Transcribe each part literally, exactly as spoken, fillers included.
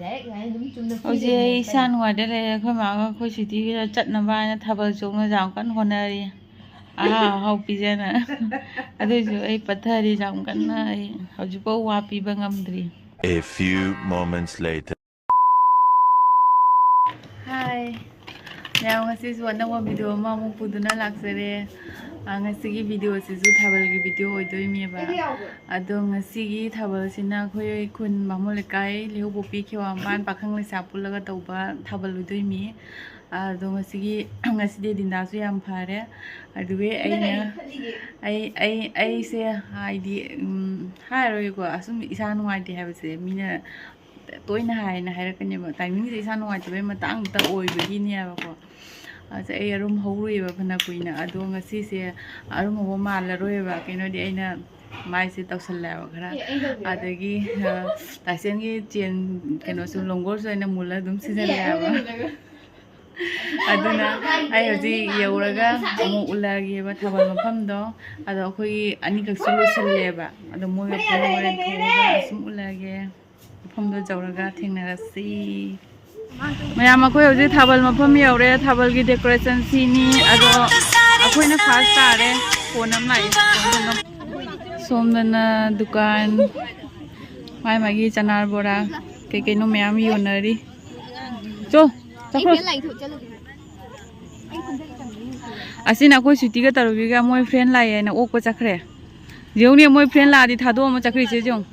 ꯍꯧꯖꯤꯛ ꯑꯩ ꯏꯁꯥ ꯅꯨꯡꯉꯥꯏꯇ ꯂꯩꯔꯦ꯫ ꯑꯩꯈꯣꯏ ꯃꯥꯒ ꯑꯩꯈꯣꯏ ꯁꯤꯇꯤꯒꯤꯗ ꯆꯠꯅꯕ ꯍꯥꯏꯅ ꯊꯥꯕꯜ ꯆꯣꯡꯅ ꯌꯥꯝ ꯀꯟꯅ ꯍꯣꯠꯅꯔꯤ꯫ ꯑꯍꯥꯎ ꯑꯍꯥꯎ ꯄꯤꯖꯅ꯫ ꯑꯗꯨꯏꯁꯨ ꯑꯩ ꯄꯠꯊꯔꯤ ꯌꯥꯝ ꯀꯟꯅ꯫ ꯑꯩ ꯍꯧꯖꯤꯛꯐꯥꯎ ꯋꯥ ꯄꯤꯕ ꯉꯝꯗ꯭ꯔꯤ꯫ A few moments later. ꯍꯥꯏ ꯃꯌꯥꯝ, ꯉꯁꯤꯁꯨ ꯑꯅꯧꯕ ꯚꯤꯗꯤꯑꯣ ꯑꯃꯃꯨꯛ ꯄꯨꯗꯨꯅ ꯂꯥꯛꯆꯔꯦ꯫ ꯑ, ꯉꯁꯤꯒꯤ ꯚꯤꯗꯤꯑꯣꯁꯤꯁꯨ ꯊꯥꯕꯜꯒꯤ ꯚꯤꯗꯤꯑꯣ ꯑꯣꯏꯗꯣꯏꯅꯦꯕ꯫ ꯑꯗꯣ ꯉꯁꯤꯒꯤ ꯊꯥꯕꯜꯁꯤꯅ ꯑꯩꯈꯣꯏ ꯈꯨꯟ ꯕꯥꯃꯣꯟ ꯂꯩꯀꯥꯏ ꯂꯩꯍꯧꯄꯣꯛꯄꯤ ꯈꯦꯋꯥ ꯃꯄꯥꯟ ꯄꯥꯈꯪ ꯂꯩꯁꯥ ꯄꯨꯜꯂꯒ ꯇꯧꯕ ꯊꯥꯕꯜ ꯑꯣꯏꯗꯣꯏꯅꯤ꯫ ꯑꯗꯣ ꯉꯁꯤꯒꯤ, ꯉꯁꯤꯗꯤ ꯗꯤꯟꯗꯥꯁꯨ ꯌꯥꯝ ꯐꯔꯦ꯫ ꯑꯗꯨꯒꯤ ꯑꯩꯅ, ꯑꯩ, ꯑꯩ, ꯑꯩꯁꯦ ꯍꯥꯏꯗꯤ, ꯎꯝ, ꯍꯥꯏꯔꯣꯏꯀꯣ, ꯑꯁꯨꯝ ꯏꯁꯥ ꯅꯨꯡꯉꯥꯏꯇꯦ ꯍꯥꯏꯕꯁꯦ ꯃꯤꯅ ꯇꯣꯏꯅ ꯍꯥꯏꯅ ꯍꯥꯏꯔꯛꯀꯅꯦꯕ꯫ ꯇꯥꯏꯃꯤꯡꯁꯦ ꯏꯁꯥ ꯅꯨꯡꯉꯥꯏꯇꯕꯩ ꯃꯇꯥꯡꯗ ꯑꯣꯏꯕꯒꯤꯅꯦꯕꯀꯣ꯫ ꯑꯁ, ꯑꯩ ꯑꯔꯨꯝ ꯍꯧꯔꯨꯏꯕ ꯐꯅ ꯀꯨꯏꯅ꯫ ꯑꯗꯣ ꯉꯁꯤꯁꯦ ꯑꯔꯨꯝ ꯍꯧꯕ ꯃꯥꯜꯂꯔꯣꯏꯕ꯫ ꯀꯩꯅꯣꯗꯤ ꯑꯩꯅ ꯃꯥꯏꯁꯦ ꯇꯧꯁꯜꯂꯦꯕ ꯈꯔ꯫ ꯑꯗꯒꯤ, ꯑ, ꯇꯥꯏꯁꯦꯟꯒꯤ ꯆꯦꯟ ꯀꯩꯅꯣꯁꯨ, ꯂꯣꯡꯒꯣꯔꯁꯨ ꯑꯩꯅ ꯃꯨꯜꯂ ꯑꯗꯨꯝ ꯁꯤꯖꯤꯟꯅꯩꯌꯦꯕ꯫ ꯑꯗꯨꯅ ꯑꯩ ꯍꯧꯖꯤꯛ ꯌꯧꯔꯒ ꯑꯃꯨꯛ ꯎꯠꯂꯛꯑꯒꯦꯕ ꯊꯥꯕꯜ ꯃꯐꯝꯗꯣ꯫ ꯑꯗꯣ ꯑꯩꯈꯣꯏꯒꯤ ꯑꯅꯤꯈꯛꯁꯨ ꯂꯣꯏꯁꯜꯂꯦꯕ꯫ ꯑꯗꯣ ꯃꯣꯏꯒ ꯄꯨꯟꯅ ꯍꯣꯔꯦꯟ ꯊꯣꯛꯑꯒ ꯑꯁꯨꯝ ꯎꯠꯂꯛꯑꯒꯦ꯫ ꯃꯐꯝꯗꯣ ꯌꯧꯔꯒ ꯊꯦꯡꯅꯔꯁꯤ꯫ ꯃꯌꯥꯝ, ꯑꯩꯈꯣꯏ ꯍꯧꯖꯤꯛ ꯊꯥꯕꯜ ꯃꯐꯝ ꯌꯧꯔꯦ꯫ ꯊꯥꯕꯜꯒꯤ ꯗꯦꯀꯣꯔꯦꯁꯟ ꯁꯤꯅꯤ꯫ ꯑꯗꯣ ꯑꯩꯈꯣꯏꯅ ꯐꯥꯔꯁ ꯇꯥꯔꯦ꯫ ꯐꯣꯟ ꯑꯃ ꯂꯥꯛꯑꯦ꯫ ꯁꯣꯝꯗꯅ ꯗꯨꯀꯥꯟ, ꯃꯥꯏ ꯃꯥꯒꯤ ꯆꯅꯥ ꯕꯣꯔꯥ, ꯀꯩ ꯀꯩꯅꯣ ꯃꯌꯥꯝ ꯌꯣꯟꯅꯔꯤ꯫ ꯆꯣ, ꯆꯠꯈ꯭ꯔꯣ꯫ ꯑꯁꯤꯅ ꯑꯩꯈꯣꯏ ꯁ꯭ꯋꯤꯇꯤꯒ ꯇꯔꯨꯕꯤꯒ ꯃꯣꯏ ꯐ꯭ꯔꯦꯟ ꯂꯥꯛꯑꯦꯅ ꯑꯣꯛꯄ ꯆꯠꯈ꯭ꯔꯦ꯫ ꯌꯦꯡꯉꯨꯅꯦ, ꯃꯣꯏ ꯐ꯭ꯔꯦꯟ ꯂꯥꯛꯑꯗꯤ ꯊꯥꯗꯣꯛꯑꯝꯃ ꯆꯠꯈ꯭ꯔꯤꯁꯦ ꯌꯦꯡꯉꯨ꯫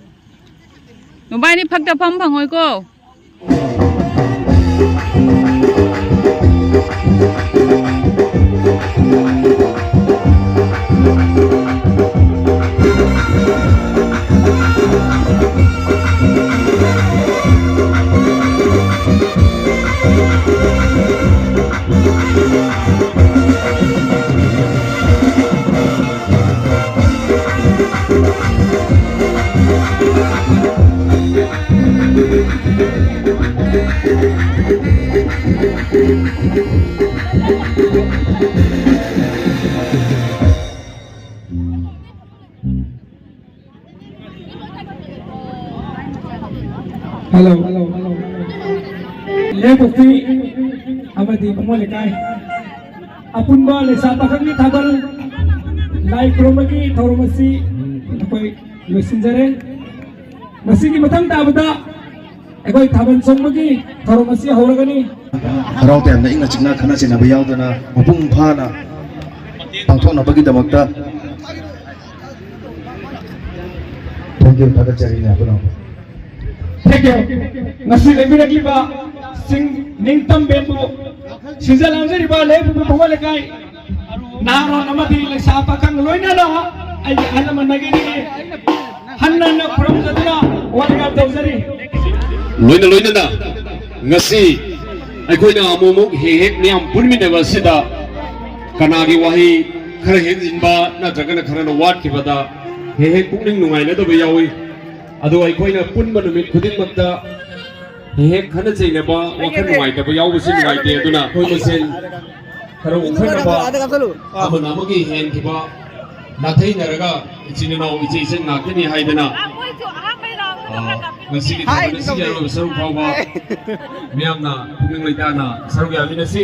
ꯅꯨꯄꯥꯅꯤ ꯐꯛꯇ ꯐꯝ ꯐꯪꯉꯣꯏꯀꯣ꯫ Hello. ꯌꯥꯏꯄꯣꯛꯄꯤ ꯑꯃꯗꯤ ꯕꯥꯃꯣꯟ ꯂꯩꯀꯥꯏ ꯑꯄꯨꯟꯕ ꯂꯩꯁꯥ ꯄꯥꯈꯪꯒꯤ ꯊꯥꯕꯜ ꯂꯥꯏ ꯈꯨꯔꯨꯝꯕꯒꯤ ꯊꯧꯔꯝ ꯑꯁꯤ ꯑꯩꯈꯣꯏ ꯂꯣꯏꯁꯤꯟꯖꯔꯦ꯫ ꯃꯁꯤꯒꯤ ꯃꯊꯪ ꯇꯥꯕꯗ ꯑꯩꯈꯣꯏ ꯊꯥꯕꯜ ꯆꯣꯡꯕꯒꯤ ꯊꯧꯔꯝ ꯑꯁꯤ ꯍꯧꯔꯒꯅꯤ꯫ ꯍꯔꯥꯎ ꯇꯌꯥꯝꯅ ꯏꯪꯅ ꯆꯤꯛꯅ ꯈꯠꯅ ꯆꯩꯅꯕ ꯌꯥꯎꯗꯅ ꯃꯄꯨꯡ ꯐꯥꯅ ꯄꯥꯡꯊꯣꯛꯅꯕꯒꯤꯗꯃꯛꯇ ꯊꯣꯡꯖꯤꯜ ꯊꯥꯒꯠꯆꯔꯤꯅꯦ ꯄꯨꯝꯅꯃꯛ꯫ ꯊꯦꯡꯀ꯭ꯌꯨ꯫ ꯉꯁꯤ ꯂꯩꯕꯤꯔꯛꯂꯤꯕ ꯁꯤꯡ ꯅꯤꯡꯇꯝꯕꯦꯟꯕꯨ ꯁꯤꯟꯖ ꯂꯥꯡꯖꯔꯤꯕ ꯂꯩꯔꯤꯕ ꯕꯥꯃꯣꯟ ꯂꯩꯀꯥꯏ ꯅꯍꯥꯔꯣꯜ ꯑꯃꯗꯤ ꯂꯩꯁꯥ ꯄꯥꯈꯪ ꯂꯣꯏꯅꯅ ꯑꯩꯒꯤ ꯑꯍꯜ ꯂꯃꯟ ꯃꯥꯏꯀꯩꯗꯒꯤ ꯍꯟꯅ ꯍꯟꯅ ꯈꯨꯔꯨꯝꯖꯗꯨꯅ ꯋꯥ ꯀꯌꯥ ꯇꯧꯖꯔꯤ꯫ ꯂꯣꯏꯅ ꯂꯣꯏꯅꯅ ꯉꯁꯤ ꯑꯩꯈꯣꯏꯅ ꯑꯃꯨꯛ ꯑꯃꯨꯛ ꯍꯦꯛ ꯍꯦꯛ ꯃꯤꯌꯥꯝ ꯄꯨꯟꯃꯤꯟꯅꯕ ꯑꯁꯤꯗ ꯀꯅꯥꯒꯤ ꯋꯥꯍꯩ ꯈꯔ ꯍꯦꯟꯖꯤꯟꯕ ꯅꯠꯇ꯭ꯔꯒꯅ ꯈꯔꯅ ꯋꯥꯠꯈꯤꯕꯗ ꯍꯦꯛ ꯍꯦꯛ ꯄꯨꯛꯅꯤꯡ ꯅꯨꯡꯉꯥꯏꯅꯗꯕ ꯌꯥꯎꯏ꯫ ꯑꯗꯣ ꯑꯩꯈꯣꯏꯅ ꯄꯨꯟꯕ ꯅꯨꯃꯤꯠ ꯈꯨꯗꯤꯡꯃꯛꯇ ꯍꯦꯛ ꯍꯦꯛ ꯈꯠꯅ ꯆꯩꯅꯕ, ꯋꯥꯈꯜ ꯅꯨꯡꯉꯥꯏꯇꯕ ꯌꯥꯎꯕꯁꯤ ꯅꯨꯡꯉꯥꯏꯇꯦ꯫ ꯑꯗꯨꯅ ꯑꯩꯈꯣꯏ ꯃꯁꯦꯟ ꯈꯔ ꯎꯈꯠꯅꯕ, ꯑꯃꯅ ꯑꯃꯒꯤ ꯍꯦꯟꯈꯤꯕ ꯅꯥꯊꯩꯅꯔꯒ ꯏꯆꯤꯟ ꯏꯅꯥꯎ ꯏꯆꯦ ꯏꯆꯟ ꯉꯥꯛꯇꯅꯤ ꯍꯥꯏꯗꯅ, ꯑꯩꯈꯣꯏꯁꯨ ꯑꯍꯥꯟꯕ round ꯗ ꯑꯥ, ꯈꯔ ꯀꯥꯞꯄꯤꯔꯣ꯫ ꯉꯁꯤꯒꯤ ꯊꯧꯔꯝ ꯑꯁꯤꯒꯤ ꯑꯔꯣꯏꯕ ꯁꯔꯨꯛ ꯐꯥꯎꯕ ꯃꯤꯌꯥꯝꯅ ꯄꯨꯛꯅꯤꯡ ꯂꯩꯇꯥꯅ ꯁꯔꯨꯛ ꯌꯥꯃꯤꯟꯅꯁꯤ꯫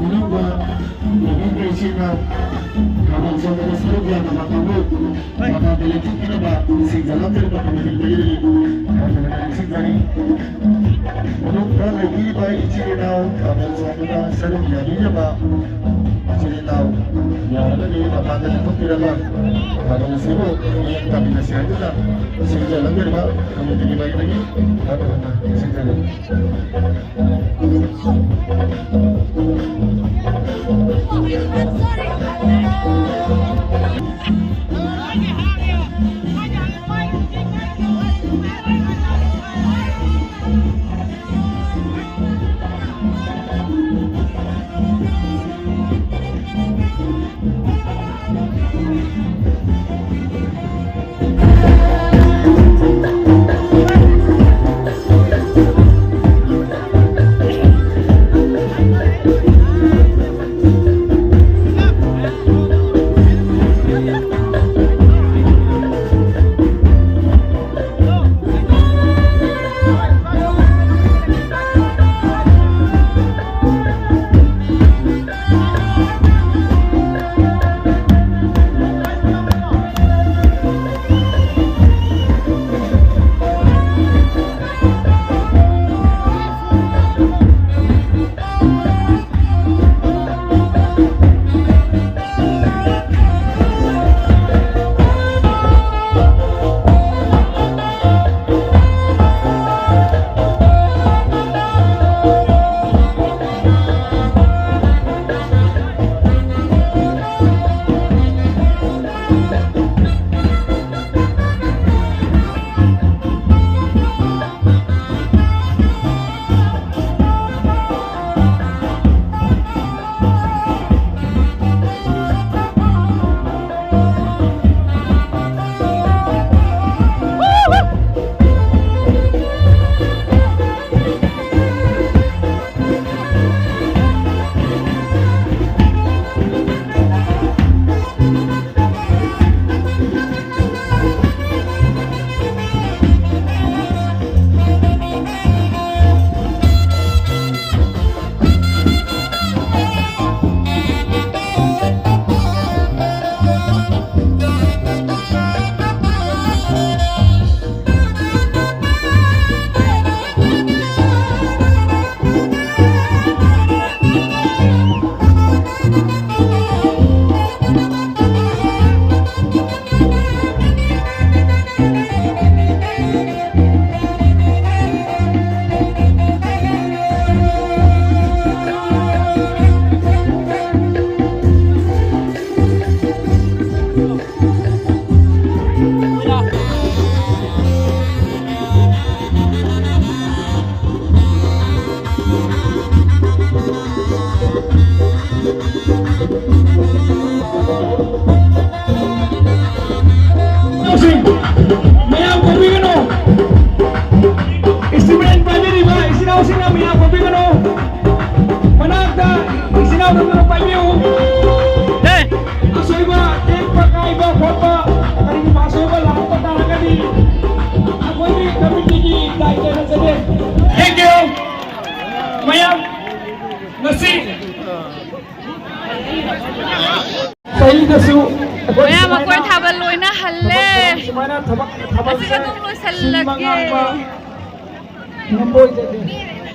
ꯑꯅꯧꯕ ꯂꯩꯕꯥꯛ ꯂꯩꯁꯤꯅ ꯊꯧꯔꯝ ꯁꯣꯛꯄꯗ ꯁꯔꯨꯛ ꯌꯥꯅꯕ ꯀꯥꯡꯕꯨ ꯃꯄꯥꯟꯗ ꯂꯦꯞꯊꯣꯛꯄꯤꯅꯕ ꯅꯤꯡꯁꯤꯡꯖꯔꯛꯇ꯭ꯔꯤꯕ ꯀꯃꯤꯇꯤꯗꯒꯤ ꯍꯟꯊꯅ ꯅꯤꯡꯁꯤꯡꯖꯔꯤ꯫ ꯃꯅꯨꯡꯗ ꯂꯩꯕꯤꯔꯤꯕ ꯏꯆꯤꯜ ꯏꯅꯥꯎ ꯊꯧꯔꯝ ꯁꯣꯛꯄꯗ ꯁꯔꯨꯛ ꯌꯥꯕꯤꯅꯕ ꯏꯆꯤꯜ ꯏꯅꯥꯎ ꯌꯥꯔꯒꯗꯤ ꯃꯄꯥꯟꯗ ꯂꯦꯞꯊꯣꯛꯄꯤꯔꯒ ꯊꯧꯔꯝ ꯑꯁꯤꯕꯨ ꯃꯤꯠꯌꯦꯡ ꯇꯥꯃꯤꯟꯅꯁꯤ ꯍꯥꯏꯗꯨꯅ ꯅꯤꯡꯁꯤꯡꯖꯔꯛꯇ꯭ꯔꯤꯕ ꯀꯃꯤꯇꯤꯒꯤ ꯃꯥꯏꯀꯩꯗꯒꯤ ꯍꯟꯊꯅ ꯅꯤꯡꯁꯤꯡꯖꯔꯤ꯫ ꯃꯌꯥꯝ ꯀꯧꯕꯤꯒꯅꯨ꯫ ꯏꯟꯁꯇ꯭ꯔꯨꯃꯦꯟ ꯄꯥꯏꯕꯤꯔꯤꯕ ꯏꯆꯤꯟ ꯏꯅꯥꯎꯁꯤꯡꯅ ꯃꯌꯥꯝ ꯀꯧꯕꯤꯒꯅꯨ꯫ ꯃꯅꯥꯛꯇ ꯏꯆꯤꯟ ꯏꯅꯥꯎ ꯅꯪꯅ ꯄꯥꯏꯕꯤꯌꯨ꯫ ꯑꯁꯣꯏꯕ ꯇꯦꯛꯄ ꯀꯥꯏꯕ ꯈꯣꯠꯄ ꯀꯔꯤꯒꯨꯝꯕ ꯑꯁꯣꯏꯕ ꯂꯥꯛꯄ ꯇꯥꯔꯒꯗꯤ ꯑꯩꯈꯣꯏꯒꯤ ꯀꯃꯤꯇꯤꯒꯤ ꯗꯥꯏꯇꯅ ꯆꯠꯂꯦ꯫ Thank you꯫ ꯃꯌꯥꯝ ꯉꯁꯤ ꯆꯍꯤꯗꯁꯨ ꯑꯩꯈꯣꯏ ꯃꯌꯥꯝ ꯃꯀꯣꯏ ꯁꯨꯃꯥꯏꯅ ꯊꯥꯕꯜ ꯂꯣꯏꯅ ꯍꯜꯂꯦ꯫ ꯁꯨꯃꯥꯏꯅ ꯊꯕꯛ ꯊꯕꯛꯁꯦ ꯑꯁꯤꯒ ꯑꯗꯨꯝ ꯂꯣꯏꯁꯜꯂꯒꯦ꯫ ꯁꯤꯟꯕ ꯉꯥꯡꯕ ꯉꯝꯕ ꯑꯣꯏꯖꯗꯦ꯫